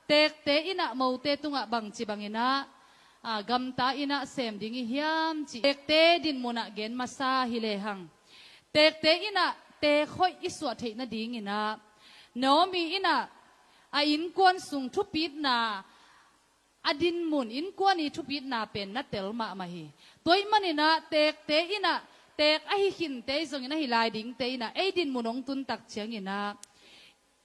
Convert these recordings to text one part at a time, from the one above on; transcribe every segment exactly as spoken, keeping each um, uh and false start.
Teekte in ah mote tungah bangci bangin ah, a, gamta in ah sem ding i hiam cih teekte dinmun ah gen masa hi lehang, teekte in ah teek hoih i suah theih nadingin ah Naomi in ah a innkuan sung thupitna, a dinmun innkuan i thupitna pen na tel mahmah hi. Tua ahih manin ah teekte in ah teek ahi khinte zongin ahi lai dingte in ah ei dinmun hong tun tak ciangin ah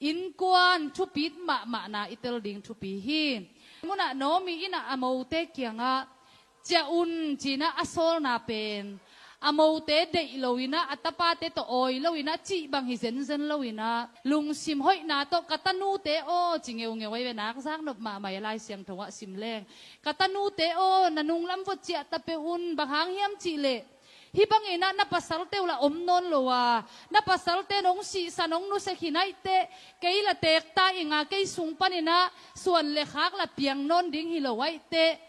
innkuan thupit mahmahna i tel ding thupi hi. Munah Naomi in ah a mote kiangah, "Ciah un," ci-in ah a sawlna pen a mote deih loin ah, a tapate tawh awi loin ah, cih bang hi zenzen loin ah, lungsim hoihna tawh, "Ka tanute aw," ci ngeungeu ahi ve, nak zaknop mahmah hi a, Lai Siangtho ah sim leng. "Ka tanute aw, na nunglam vua ciah ta peuh un, bang hang hiam cih leh hih bangin ah na pasalte uh lah om nawn lo a, na pasalte nong sihsan, nong nusia khin ahih teh, kei lah teek ta ing a, kei sung panin ah suan le khak lah piang nawn ding hi lo ahih teh,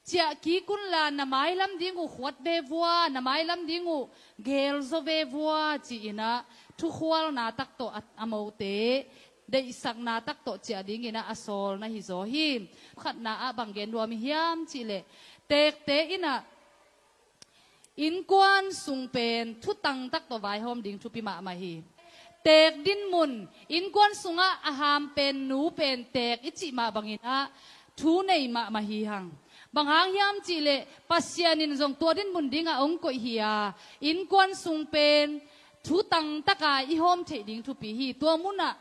ciah kik un la, na mailam ding uh khuat ve vua, na mailam ding uh geel zaw ve vua," ci-in ah thukhualna tak tawh a, a mote deihsakna tak tawh ciah dingin ah a sawl na hi zaw hi. Khatna ah bang gen nuam i hiam cih leh, teekte in ah innkuan sung pen thutang tak tawh vaihawm ding thupi mahmah hi. Teek dinmun, innkuan sungah a ham pen, nu pen teek i cih mah bangin ah thu nei mahmah hi hang. Bang hang hiam cih leh Pasian in zong tua dinmun dingah hong koih hi a, innkuan sung pen thutang taka i hawm theih ding thupi hi. Tua munah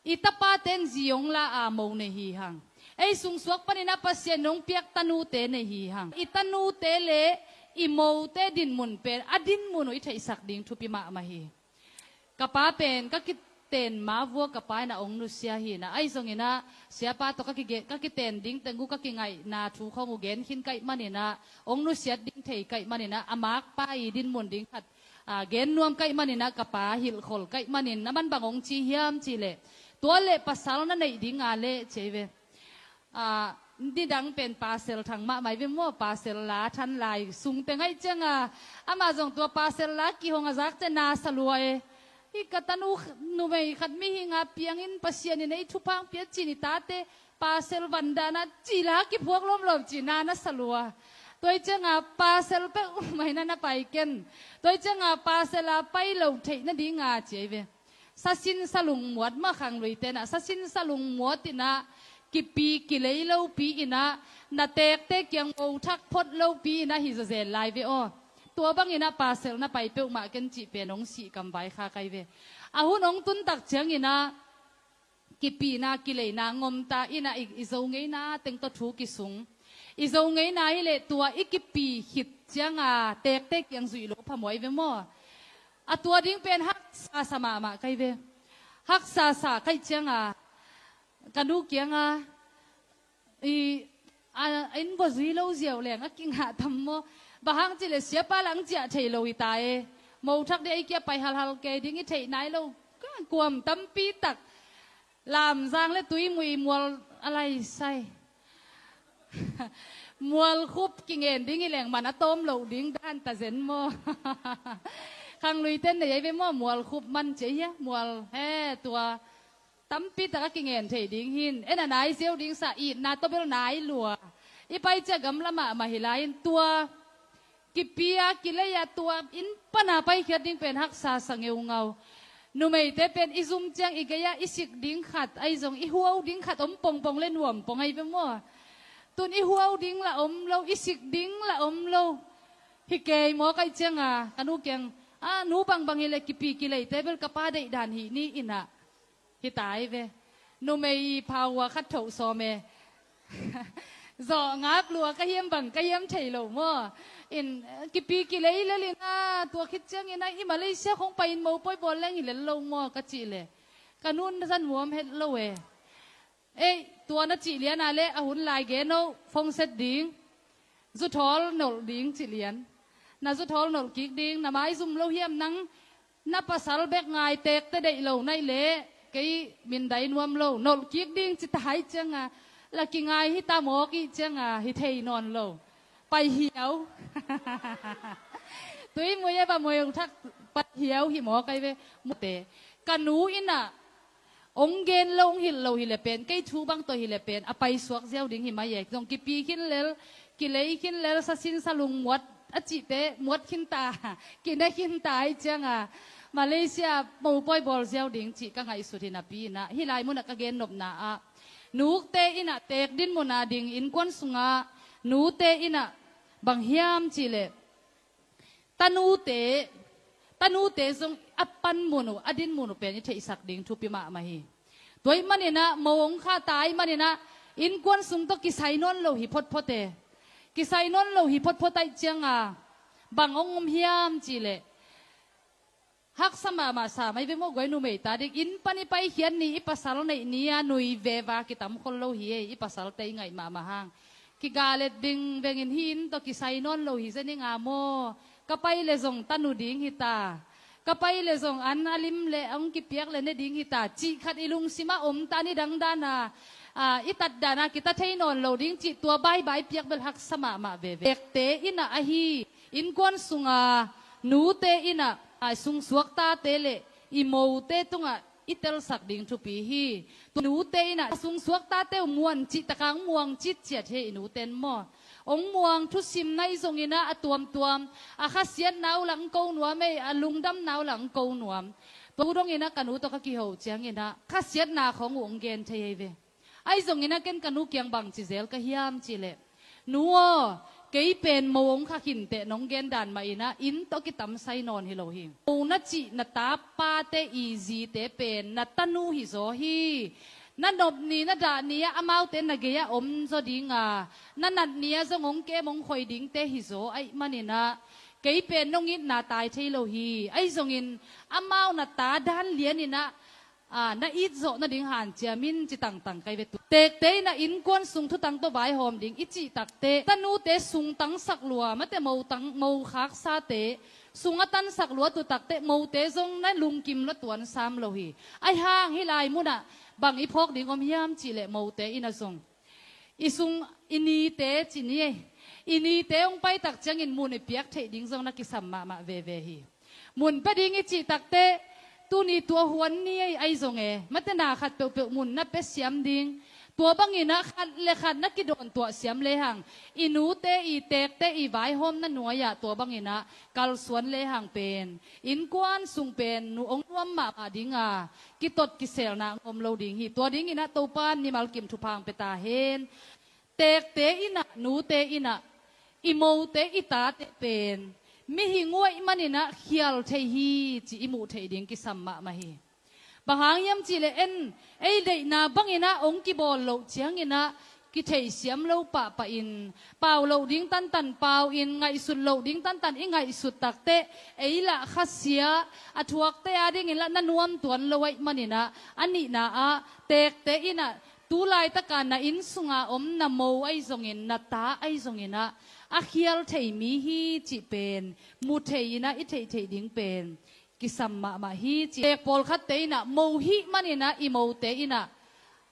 i tapate in zi hong la a, mo nei hi hang. Ei sungsuak panin ah Pasian in hong piak tanute nei hi hang. I tanute le i mote dinmun pen a dinmun uh i theihsak ding thupi mahmah hi. Ka pa pen ka kiten ma vua, ka pa in ah hong nusia hi in ah, ahi zongin ah siapa tawh ka kige-, ka kiten ding teng uh ka kingaihna thu khawng uh gen khin ka hih manin ah, hong nusiat ding thei ka hih manin ah, a makpa i dinmun ding khat, a, gen nuam ka hih manin ah ka pa hilhkhol ka hih manin, "Na man bang hong ci hiam cih leh, tua leh pasal na neih ding a leh," ci hi ve. A, nidang pen pasal thang mahmah hi ve maw, pasal la than lai sung teng ahih ciangin ah, amah zong tua pasal la kihong a zak ciang na sa lua e. "Hih ka tanu numei khat mihing a piangin Pasian in ei thupha hong pia," ci-in i tate pasal van dan ah cih la kiphuak lawmlawm ci-in na na sa lua. Tua ahih ciangin ah pasal peuhmah in ah na pai ken. Tua ahih ciangin ah pasal a pai loh theih nadingin, ci hi ve. Sasin salung muat mah, khangluite in ah sasin salung muat in ah, kipi kilei lopi in ah, na teekte kiang mo thak phot lopi in ah hi zawzen lai ve aw. Tua bangin ah pasal na pai peuhmah ken cih pen hong sih kam vaikhak ahi ve. A hun hong tun tak ciangin ah kipina kileina ngomta in ah i, i Zo ngeina teng tawh thu kisung. I Zo ngeina hi leh tua i kipi khit ciangin ah teekte kiang zuih loh phamawh hi ve maw. A tua ding pen haksa sa mahmah ka hi ve. Haksa sa ka hih ciangin ah ka nu kiangah, i, a, a inn vua zui lo ziau leng a kingah tam maw. Bang hang cih leh siapa lah hong ciah thei lo hi ta e. Mo thak ding, ei kia pai halhal kei ding, i theih nai lo kuam tampi tak. Lamzang le Tuimui mual a lai sai. Mualkhup kingen ding hi leng man a tawm loh ding dan ta zen maw. Khangluite in nei ahi ve maw, mualkhup man ci hi a, mual he tua. Tampi tak a kingen thei ding hi in, en a nai ziau ding sa, itna tawh bel nai lua. I pai ciang gamla mahmah hi lai in, tua kipi a kilei a tua inn pan a paikhiat ding pen haksa sa ngeungau. Numeite pen i zum ciang i gei ah i sik ding khat, ahi zong i huau ding khat om pongpong le nuam pong ahi ve maw. Tun i huau ding lah om lo, i sik ding lah om lo. Hi kei maw ka hih ciangin ah ka nu kiang, "A nu, bangbang hi leh kipi kileite bel ka pa deih dan hi ni," in ah. Hi ta hi ve. Numei i phaua khat thoh sawm e. Zawh ngak lua ka hiam bang ka hiam thei lo maw. In, kipi kilei lel in ah, tua khit ciangin ah i Malaysia khong pai in mopawi bawl leng hi lel lo maw ka cih leh, ka nu in za nuam het lo e. Ei, tua na cih lian a leh a hun lai gen o, phone set ding, zuthawl nolh ding cih lian. Na zuthawl nolh kik ding, na maizum lo hiam nang? Na pasal bek ngai, teekte deih lo na hih leh kei min dai nuam lo, nolh kik ding ci ta hi ciangin ah, la kingai hi ta mawk i hih ciangin ah hi thei nawn lo. Pai hiau. Tuimui e, va mual thak, pai hiau hi mawk ahi ve. Mute. Ka nu in ah Ong gen lo, ong hilh lo hi le pen, kei thu bang tawh hi le pen a paisuak ziau ding hi mai e. Zong kipi khin lel, kilei khin lel, sasin salung muat a cihte muat khin ta, kine khin ta ahi cianga Malaysia mopawi bawl ziau ding cih ka ngaihsut hi napi inah, hih lai munah ka gen nopna ah nute inah teek din muna ding, innkuan sungah nute inah bang hiam cihleh, tanute, tanute zong a pan mun uh, a din mun uh pen i theihsak ding thupi mahmah hi. Tua ih maninah mo ong khah ta ih maninah innkuan sung tawh kisai nawn lo hi photphot e. Kisai nawn lo hi photphot aih cianga bang ong om hiam cihleh, haksa mahmah sa mai ve maw guai, numei ta ding. Inn pan i paikhiat ni, i pasal neih ni-a nui veva kitam khol lo hi e, i pasalte i ngaih mahmah hang. Kigalet bing bengin hih inn tawh kisai nawn lo hi zeninga maw, ka pai le zong tanu ding hita, ka pai le zong an a lim le ong kipiak le ne ding hita cih khat i lungsimah om ta, ni dang dana, a, i tat dana kita thei nawn lo ding cih tua baibai piak bel haksa mahmah veve. Teekte inah ahi, innkuan sunga nute inah a sungsuak tate le i mote tungah i telsak ding thupi hi. Tua nute inah a sungsuak tate uh muan cih takang muang citciat hi i nuten maw. Ong muang thusim nai zonginah a tuamtuam, a khasiatna uh lang ko nuam ei, a lungdamna uh lang ko nuam. Tua dong inah ka nu tawh ka kiho cianginah khasiatna khawng uh ong gen thei ei ve. Ahi zonginah ken ka nu kiang bang ci zel ka hiam cihleh, nu aw, kei pen mo ong khah khinteh nong gen dan mah inah inn tawh kitamsai nawn hi lo hi. Mo na cih na tapate i zite pen na tanu hizaw hi. Na nop ni na dah ni-ah amaute na gei-ah om zaw dinga, na nat ni-ah zong ong kem ong khoi dingte hizaw aih maninah kei pen nong itna tai thei lo hi. Ahi zongin amau na ta dan lianinah a, na it zawh nading hanciam in ci tangtang kai ve tu. Teekte inah innkuan sung thutang tawh vaihawm ding i cih takteh, tanute sung tangsak lua, mate mo tang, mo khaksate sung a tansak lua tu takteh, mote zong na lungkim lua tuan sam lo hi. Ahi hang hih lai munah bang i phawk ding om hiam cihleh, mote inah zong i sung i nite ci ni ei, i nite ong paitak ciangin mun i piak theih ding zong na kisam mahmah veve hi. Mun pia ding i cih takteh, tuni tua huan ni ei ahi zong e, mate na khat peuhpeuh mun na pia siam ding. Tua banginah khat le khat na kidawn tuah siam lehang, i nute i teekte i vaihawmna nuai-ah tua banginah kalsuan lehang pen innkuan sung pen nu ong nuam mahmah dinga, kitot kiselna ong om lo ding hi. Tua dinginah Topa in mimal kim thupha ong pia ta hen. Teekte inah, nute inah i mote i tate pen mihing uh aih maninah khial thei hi cih i muh theih ding kisam mahmah hi. Bang hang hiam cihleh, en, ei deihna banginah ong kibawl loh cianginah kitheisiam lo pahpahin, pau loh ding tantan pau-in, ngaihsut loh ding tantan i ngaihsut takteh, ei lah khasia a thuakte a dinginlah na nuam tuan lo aih maninah, a nihna ah teekte inah tu laitaka na inn sunga om na mo ahi zongin, na ta ahi zonginah a khial thei mi hi cih pen mu thei inah i theih theih ding pen kisam mahmah hi ci. Teek pawlkhatte inah mo hih maninah i mote inah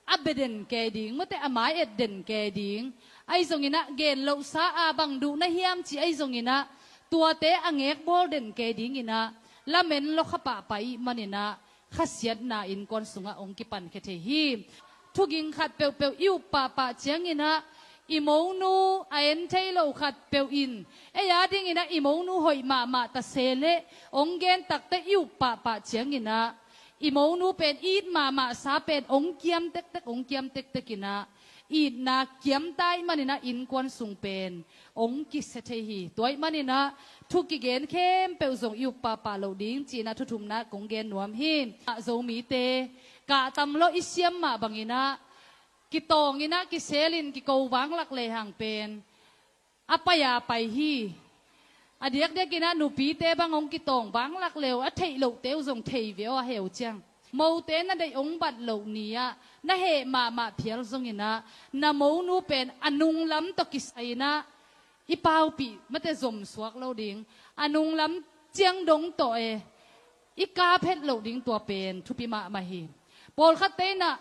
a bia den ke ding, mate a mai et den ke ding, ahi zonginah gen lohsa a bang duh na hiam ci ahi zonginah tuate a ngekbawl den ke dinginah lamen lua kha pahpah ih maninah khasiatna innkuan sungah ong kipankhia thei hi. Thuging khat peuhpeuh i up pahpah cianginah i monu a en thei lo khat peuh in ei a dinginah i monu hoih mahmah ta se leh ong gen takteh i up pahpah cianginah i monu pen it mahmah sa pen ong kiam tektek, ong kiam tektek inah itna kiamta ih maninah innkuan sung pen ong kisia thei hi. Tua ih maninah thu kigen khempeuh zong i up pahpah loh ding ci-inah thu thumna kong gen nuam hi. Ah, Zomite kahtam lua i siam mah banginah kitawng inah kiselin kiko vanglak lehang pen a pai a pai hi. A diakdiakinah nupite bang ong kitawng vanglak leu a theih lohte uh zong thei ve aw, a heu ciang. Mote na deih ong bat loh ni-ah na heh mahmah phial zonginah na monu pen a nunglam tawh kisai inah i paupih mate zomsuak lo ding, a nunglam ciang dong tawh e i kap het loh ding tua pen thupi mahmah hi. Pawlkhatte inah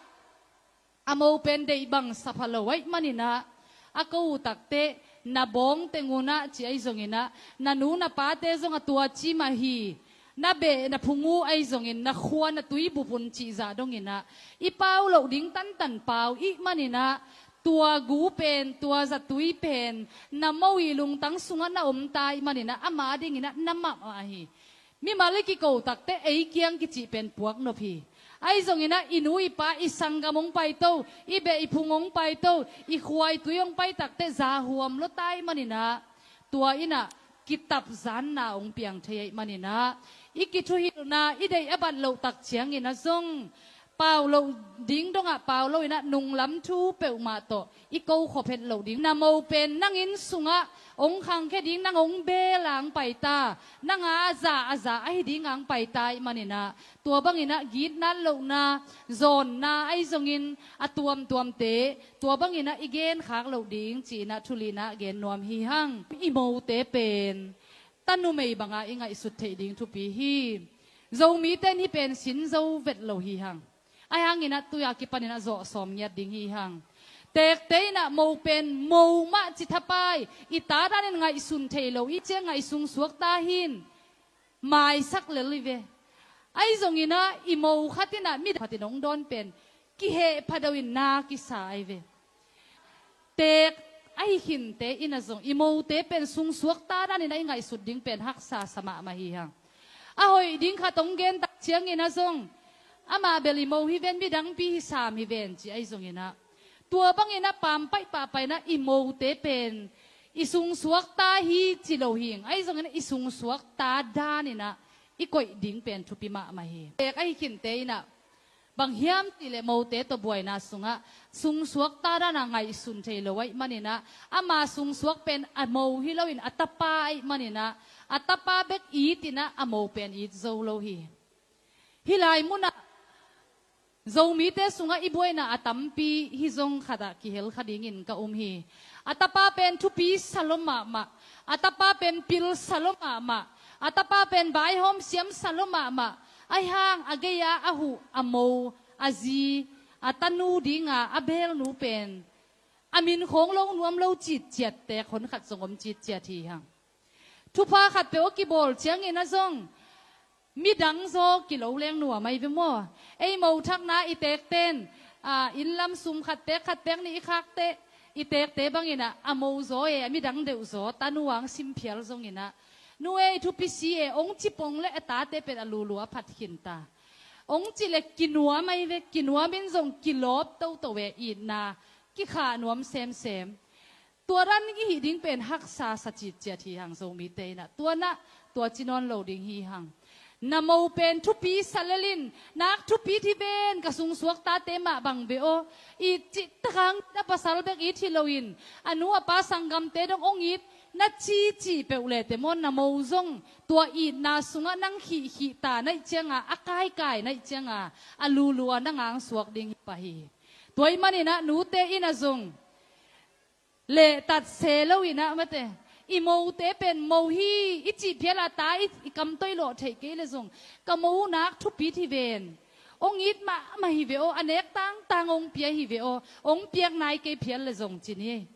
a mo pen deih bang sapha lo aih maninah a ko uh takteh na bawng teng unah ci ahi zonginah na nu na pate zong a tua ci mah hi. Na beh na phung uh ahi zongin na khua na tuibup un cih zah donginah i pau loh ding tantan pau ih maninah tua gu pen, tua zatui pen na mo i lungtang sungah na om ta ih maninah ama dinginah na mahmah hi. Mimal i kiko takte ei kiang kicih pen puak nop hi. Ahi zonginah i nu i pa i sanggam hong paito, i beh i phung hong paito, i khua i tui hong pai takte zahuam lo ta ih maninah tua innah kitapzanna hong piang thei aih maninah i kithuhilhna i deih a bat loh tak cianginah zong pau loh ding dongah pau loinah nunglam thu peuhmah tawh i ko khop het loh ding. Na mo pen nang inn sungah hong khangkhia ding, nang hong bel ang paita, nang a za a za ahi ding ang paita ih maninah tua banginah gitnat lohna, zawnna ahi zongin a tuamtuamte tua banginah i genkhak loh ding ci-inah thulina gen nuam hi hang. I mote pen ta numei banga i ngaihsut theih ding thupi hi. Zomite in hih pen sin zo vet lo hi hang. Ahi hanginah tui a kipaninah zawh sawm ngiat ding hi hang. Teekte innah mo pen mo mah ci thapai i ta danin ngaihsun thei lo i cia ngaihsung suak ta hin maisak lel i ve. Ahi zonginah i mo khat innah mi khatin hong dawn pen kiheh phadeuh in na kisa ahi ve. Teek ahi khinte innah zong i mote pen sungsuak ta daninah i ngaihsut ding pen haksa sa mahmah hi hang. A hoih ding khat hong gen tak cianginah zong amah bel i mo hi ven, midangpi hi sam hi ven ci ahi zonginah tua banginah pampaih pahpainah i mote pen i sungsuak ta hi ci lo hing. Ahi zonginah i sungsuak ta daninah i koih ding pen thupi mahmah hi. Teek ahi khinte innah bang hiam cihleh mote tawh buaina sungah sungsuak ta dana ngaihsun thei lo aih maninah ama sungsuak pen a mo hi loin a tapa aih maninah a tapa bek itinah a mo pen it zo lo hi. Hih lai munah Zomite sungah i buaina a tampi hi zong khatah kihel kha dingin ka um hi. A tapa pen thupi sa lo mahmah, a tapa pen pil sa lo mahmah, a tapa pen baihawm siam sa lo mahmah. Ahi hang a gei-a a huh a mo, a zi, a tanu dinga a belnu pen a min khawng lo nuam lo citciat teek hon khat zong om citciat hi hang. Thupha khat peuh a kibawl ciangin a zong midang zaw kilo leng nuam ahi ve maw? Ei mo thakna i teekten, a, inn lam sum khat teek khat teek nih i khakte i teekte banginah a mo zaw e, a midang deuh zaw tanu ang sim phial zonginah nu e i thupi si e ong ci pong le a tate pen a lulu a phat khin ta. Ong ci le kinuam ahi ve, kinuam in zong kilawp toto e, itna kikhah nuam semsem. Tua dan i hih ding pen haksa sa citciat hi hang Zomite inah, tua nah tua ci nawn lo ding hi hang. Na mo pen thupi sa lelin, nak thupi thi ven, ka sungsuak tate mah bang ve aw, it cih takang na pasal bek it hi loin a nu a pa sanggamte dong ong it na cici peuh lete maw, na mo zong tua itna sungah nang khihkhih ta naih cianga, a kaikai naih cianga a lulua na ngangsuak ding hi pah hi. Tua ih maninah nute inah zong lehtat se loinah mate, i mote pen mo hi i cih phiala ta i, i kamtoih lawh theih kei le zong ka mo nak thupi thi ven. Ong it mahmah hi ve aw, a nek tangtang ong pia hi ve aw, ong piak nai kei phial le zong ci ni.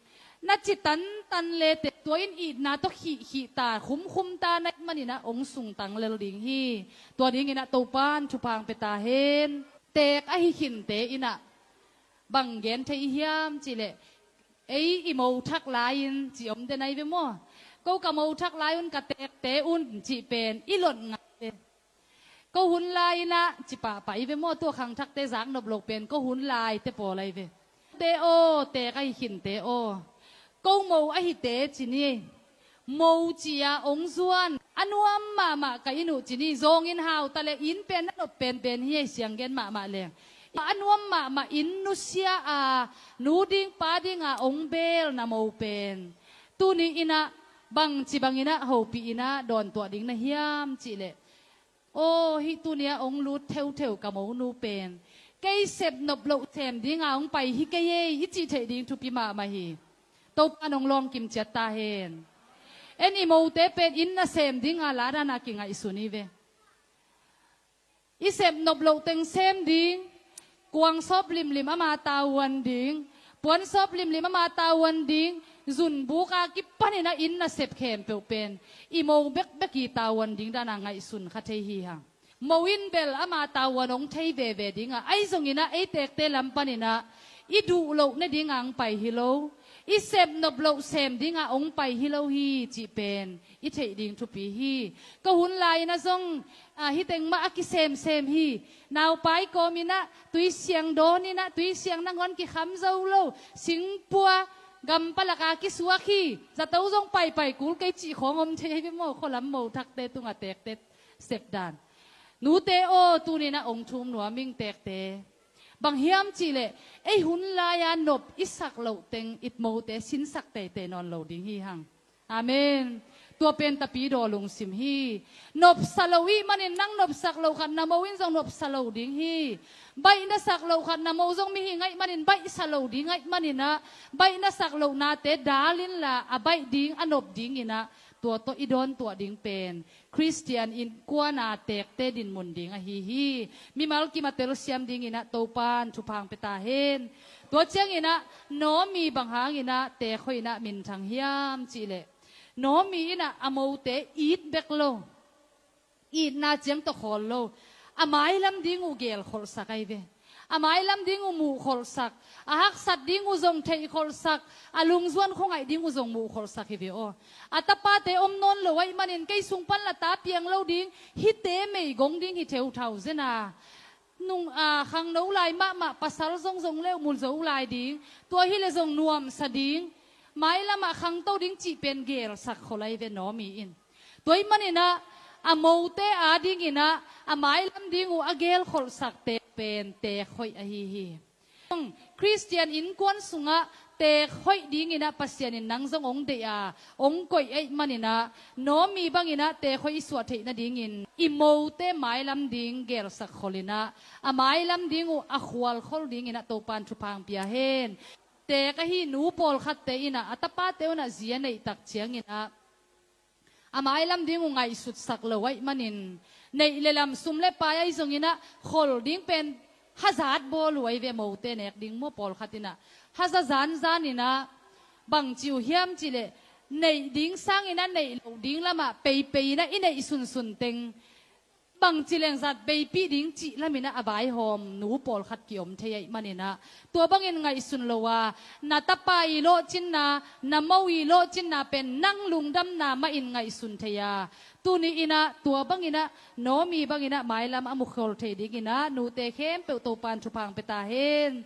Na ci tantan lete tua in itna tawh khihkhih ta, khumkhum ta naih maninah ong sungtang lel ding hi. Tua dinginah Topan thupha ang pia ta hen. Teek ahi khinte inah bang gen thei hiam cihleh, ei i mo thak lai-in ci om den ahi ve maw? Ko ka mo thak lai-un ka teekte un cih pen i lot ngai ve. Ko hun lai-inah ci pahpah i ve maw? Tua khangthakte zaknop loh pen ko hun laite pawl ahi ve. Te aw, teek ahi khinte aw, ko mo ahite ci ni. Mo ci-a ong zuan a nuam mahmah ka inn uh ci ni. Zawngin hauta le inn pen na nop penpen hi ei, sianggen mahmah leng. A nuam mahmah inn nusia a, nu ding pa dinga ong beel na mo pen tuni inah bangci banginah hopih inah dawntuah ding na hiam cihleh, aw, hih tunia ong lut theutheu ka monu pen kei sepnop loh sem dinga ong pai hi kei ei i cih theih ding thupi mahmah hi. Topan ong lawngkim ciat ta hen. En i mote pen inn na sem dinga ladana kingaihsun hi ve. I sepnop loh teng sem ding, kuang sawp limlim ama tavuan ding, Puansawp limlim ama tavuan ding, zunbuk a kipanin a inn nasep khempeuh pen i mo bekbek i tavuan ding dan a ngaihsun kha thei hi hang. Mo in bel ama tavuan hong thei veve ding a, ahi zongin a ei teekte lam panin a i duh loh ne ding a hong pai hi lo, i sep nop loh sem ding a hong pai hi lo hi cih pen i theih ding thupi hi. Ka hun lai-in a zong, a, hih teng mah a kisemsem hi. Naupai kawmin a tui siang dawn in a, tui siang nangawn kikham zo lo, singpua gampalak a kisuak hi. Zato zong paipai kul kei cih khawng om thei hi ve maw, khualam mo thakte tungah teekte sep dan. Nute aw, tuni-in a hong thum nuam ing teekte. Bang hiam cih leh ei hun lai-a nop i sak loh teng i mote sinsak teitei nawn lo ding hi hang. Amen. Tua pen tapidaw lungsim hi. Nopsa lo ih manin nang nopsak loh khat na mo in zong nopsa lo ding hi. Baih na sak loh khat na mo zong mihing ahih manin baihsa lo ding ahih manin a, baih na sak loh nate dal inla a baih ding a nop dingin a, tua tawh i dawntuah ding pen Khristian innkuan a teekte dinmun ding ahi hi. Mimal kim a telsiam dingin a Topan thupha hong pia ta hen. Tua ciangin a Naomi bang hangin a teek hoih in a minthang hiam cih leh, Naomi in a a mote it bek lo, itna ciang tawh khawl lo, a mailam ding uh gelkholhsak ahi ve. A mailam ding uh muhkholhsak, a haksat ding uh zong theihkholhsak, a lungzuan khuangaih ding uh zong muhkholhsak hi ve aw. A tapate om nawn lo ahih manin kei sung pan la ta piang lo ding, hihte meigong ding hi theuthau zen a, nung, a, khangno lai mahmah pasal zong zong le uh mu zo lai ding, tua hi leh zong nuamsa ding, mailamah khangto ding cih pen gelsak khol ahi ve Naomi in. Tua ahih manin a, a mote adingin a, a mailam ding uh a gelkholhsak teek pen teek hoih ahi hi. Khristian innkuan sungah teek hoih dingin a Pasian in nang zong hong deih a, hong koih ahih manin a, Naomi bangin a teek hoih i suah theih nadingin i mote mailam ding gelsak khol in a, a mailam ding uh a khualkhol dingin a Topan thupha hong pia hen. Teek ahi nu pawlkhatte in a, a tapate un a zi a neih tak ciangin a, a mailam ding uh ngaihsutsak lo ahih manin, neih le lam, sum le pai ahi zongin a, khol ding pen hazat bawl uh ahi ve, mote nek ding maw, pawlkhat in a haza zanzan in a, bangci uh hiam cih leh, neih ding sangin a neih loh ding lamah peipei in a i neih sunsun teng bangci leng zat beipih ding cih lamin a, a vaihawm nu pawlkhat kiom thei ahih manin a, tua bangin ngaihsun lo a, na tapa i lawhcinna, na mo i lawhcinna pen nang lungdamna mahin ngaihsun thei a, tuni in a tua bangin a, Naomi bangin a mailam a mukhol thei dingin a, nute khempeuh Topan thupha hong pia ta hen.